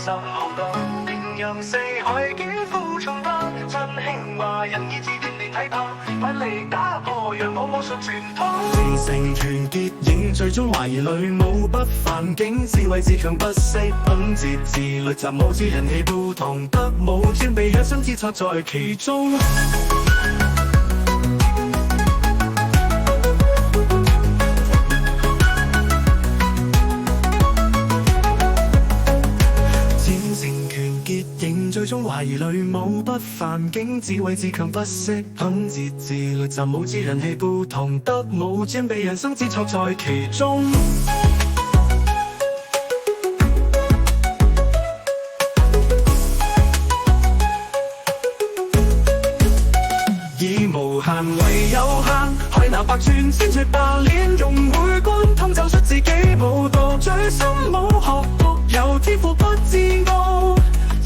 心好鬥，名揚四海，肩負重擔，振興華人意志鍛鍊體魄，奮力打破洋武武術傳統。精誠團結凝聚中華兒女，武不犯境，自衛自強不息，品節自律習武之人氣不同，德武兼備，養生之策在其中。精誠團結凝聚中華兒女，武不犯境，自衛自強不息，品節自律習武之人氣不同，德武兼備，養生之策在其中。以無限為有限，海納百川，千錘百煉，融會貫通，走出自己舞蹈，醉心武學，獨有天賦不自傲。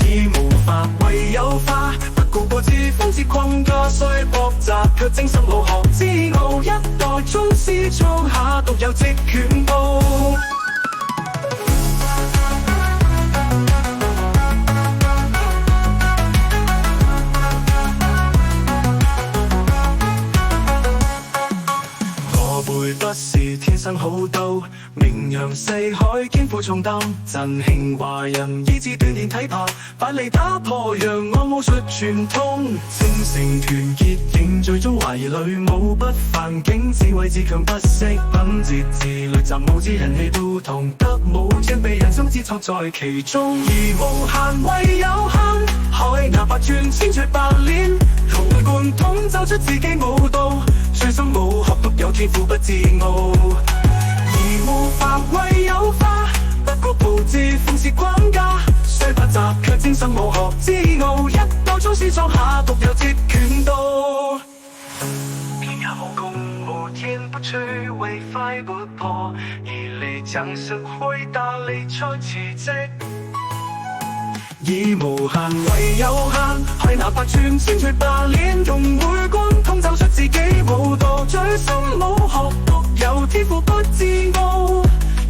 以無法為有法，不固步自封設框架，雖駁雜卻精心好學之奧，一代宗師創下獨有截拳道。我輩不是天生好鬥，名揚四海，肩負重擔，振興華人意志鍛鍊體魄，奮力打破洋岸武術傳統。精誠團結凝聚中華兒女，武不犯境，自衛自強不息，品節自律習武之人氣不同，德武兼備，養生之策在其中。以無限為有限，海納百川，千錘百煉，融會貫通，走出自己舞蹈。醉心武學，獨有天賦不自傲。以無法為有法，不固步自封設框架，雖百雜卻精心武學之奧，一代宗師創下獨有截拳道。天下武功無堅不摧，唯快不破。毅力將士會大力出奇蹟。以無限為有限，海納百川，千錘百煉，融會貫通，走出自己舞蹈。醉心武學，獨有天賦不自傲。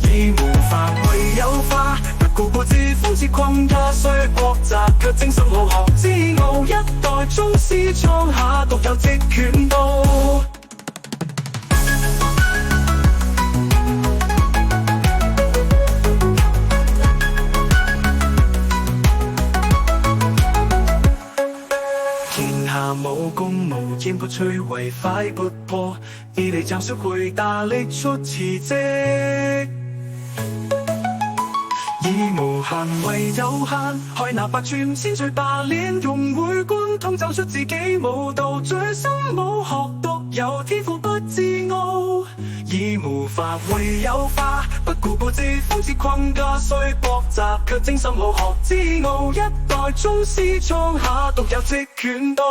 以無法為有法，不固步自封設框架，雖駁雜卻精心好學之奧，一代宗師創下獨有截拳道。天下武功無堅不摧，唯快不破。毅力戰士會大力出奇蹟。以無限為有限，海納百川，千錘百煉，融會貫通，走出自己舞蹈。醉心武學，獨有天賦不自傲。以無法為有法，不固步自封設框架，雖駁雜卻精心好學之奧，一代宗師創下獨有截拳道。